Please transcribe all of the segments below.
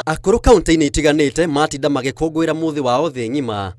Akũrũ kaunti-inĩ itiganĩte matinda magĩkũngũĩra mũthĩ wao thĩ ng'ima,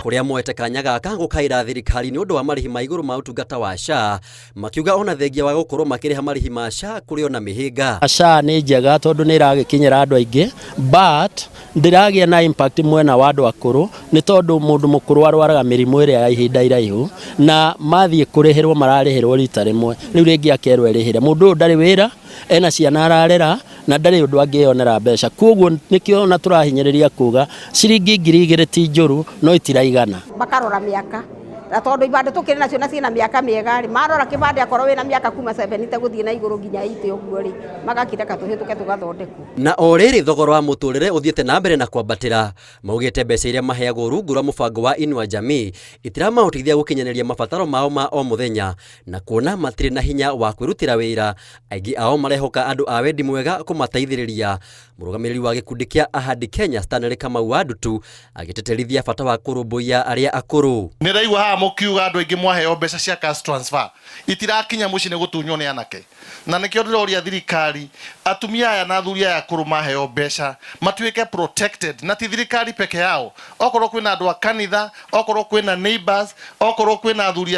kũrĩa moete kanya gaka gũkaĩra thirikari nĩ ũndũ wa marĩhi ma igũrũ ma ũtungata wa SHA, makiuga ona thengia wa gũkorwo makĩrĩha marĩhi ma SHA kũrĩ ona mĩhĩnga. SHA nĩ njega tondũ nĩ ĩragĩkinyĩra andũ aingĩ, but ndĩragĩa na impact mwena wa andũ akũrũ, nĩ tondũ mũndũ mũkũrũ arwaraga mĩrimũ ĩrĩa ya ihinda iraihu, na mathiĩ kũrĩhĩrwo mararĩhĩrwo rita rĩmwe, rĩu rĩngĩ akerwo erĩhĩre. Mũndũ ũyũ ndarĩ wĩra, ena ciana ararera, na ndarĩ ũndũ angĩyonera mbeca. Koguo nĩkĩo ona tũrahinyĩrĩria kuga ciringi 2000 ti njũru, no itiraigana. Makarora mĩaka, na tondũ ibandĩ tũkĩrĩ nacio na ciĩna mĩaka mĩega rĩ, marora kĩbandĩ akorwo wĩna mĩaka kuma 70 gũthiĩ na igũrũ nginya 80 ũguo rĩ, magakĩreka tũhĩtũke tũgathondekwo. Na o rĩrĩ thogora wa mũtũrĩre ũthiĩte na mbere na kwambatĩra, maugĩte mbeca iria maheagwo rungu rwa mũbango wa Inua Jamii itiramahotithia gũkinyanĩria mabataro mao ma o mũthenya, na kuona matirĩ na hinya wa kwĩrutĩra wĩra, aingĩ ao marehoka andũ a wendi mwega kũmateithĩrĩria. Mũrũgamĩrĩri wa gĩkundi kĩa Ahadi Kenya Stanley Kamau wa Ndutu agĩtĩtĩrithia bata wa kũrũmbũiya arĩa akũrũ. Nĩ ndaigua haha mũkiuga andũ aingĩ mwaheo mbeca cia cash transfer itirakinya mũciĩ nĩ gũtunywo nĩ anake, na nĩkĩo ndĩroria thirikari atumia aya na athuri aya akũrũ maheo mbeca matuĩke protected, na ti thirikari peke yao, okorwo kwĩna andũ a kanitha, okorwo kwĩna neighbors, okorwo kwĩna athuri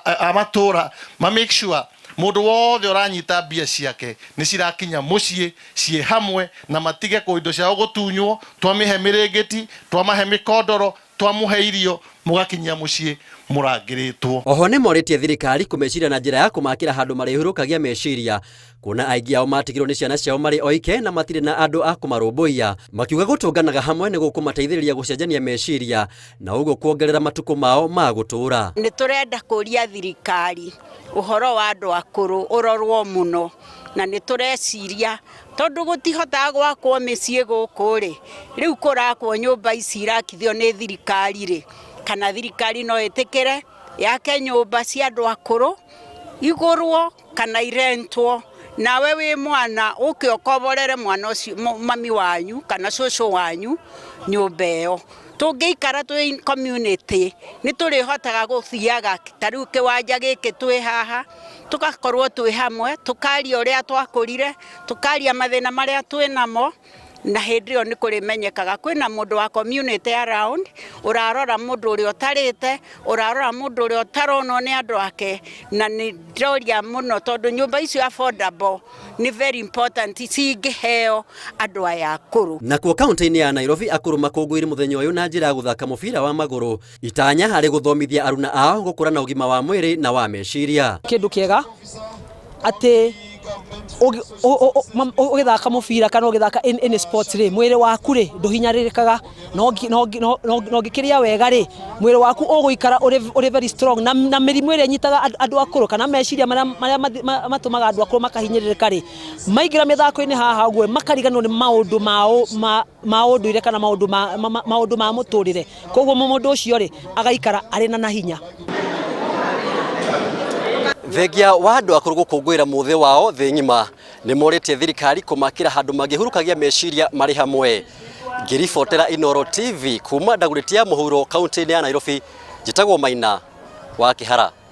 a matũra, ma make sure mũndũ wothe ũranyita mbia ciake nĩ cirakinya mũciĩ ciĩ hamwe, na matige kũ indo ciao gũtunywo. Twamĩhe mĩrĩngĩti, twamahe mĩkondoro, twamũhe irio, mũgakinyia mũciĩ mũrangĩrĩtwo. Oho nĩ morĩtie thirikari kũmeciria na njĩra ya kũmakĩra handũ marĩhurũkagia meciria, kuona aingĩ ao matigirwo nĩ ciana ciao marĩ oike na matirĩ na andũ a kũmarũmbũiya, makiuga gũtũnganaga hamwe nĩ gũkũmateithĩrĩria gũcenjania meciria na ũguo kuongerera matukũ mao ma gũtũũra. Nĩ tũrenda kũria thirikari ũhoro wa andũ akũrũ ũrorwo mũno, na nĩ tũreciria tondũ gũtihotaga gwakwo mĩciĩ gũkũ rĩ, rĩu kũrakwo nyũmba ici irakithio nĩ thirikari rĩ, kana thirikari no ĩtĩkĩre yake nyũmba cia andũ akũrũ igũrwo kana irentwo, nawe wĩ mwana ũke ũkomborere mwana ũcio mami wanyu kana cũcũ wanyu nyũmba ĩyo. Tũngĩikara twĩ community nĩ tũrĩhotaga gũthiaga ta rĩu kĩwanja gĩkĩ twĩ haha, tũgakorwo twĩ hamwe, tũkaria ũrĩa twakũrire, tũkaria mathĩna marĩa twĩ namo, na hĩndĩ ĩyo nĩ kũrĩmenyekaga kwĩna mũndũ wa community around ũrarora mũndũ ũrĩa ũtarĩte, ũrarora mũndũ ũrĩa ũtaronwo nĩ andũ ake. Na nĩ ndĩroria mũno tondũ nyũmba icio affordable nĩ very important cingĩheo andũ aya akũrũ. Nakuo kaunti-inĩ ya Nairobi akũrũ makũngũĩire mũthenya ũyũ na njĩra ya gũthaka mũbira wa magũrũ, itanya harĩ gũthomithia aruna ao gũkũra na ũgima wa mwĩrĩ na wa meciria. Kĩndũ kĩega atĩ ũgĩthaka mũbira kana ũgĩthaka any sports rĩ, mwĩrĩ waku rĩ ndũhinyarĩrĩkaga, na ũngĩkĩrĩa wega rĩ, mwĩrĩ waku ũgũikara ũrĩ very strong, na mĩrimũ ĩrĩa ĩnyitaga andũ akũrũ kana meciria marĩa matũmaga andũ akũrũ makahinyĩrĩrĩka rĩ, maingĩra mĩthako-inĩ haha ũguo makariganĩrwo nĩ maũndũ mao ma ũndũire kana maũndũ ma mũtũrĩre. Koguo mũndũ ũcio rĩ agaikara arĩ na hinya. Thengia wa andũ akũrũ gũkũngũĩra mũthĩ wao thĩ ng'ima, nĩ morĩtie thirikari kũmakĩra handũ mangĩhurũkagia meciria marĩ hamwe. Ngĩribotera Inooro TV kuma Dagoretti ya mũhuro kaunti-inĩ ya Nairobi, njĩtagwo Maina wa Kĩhara.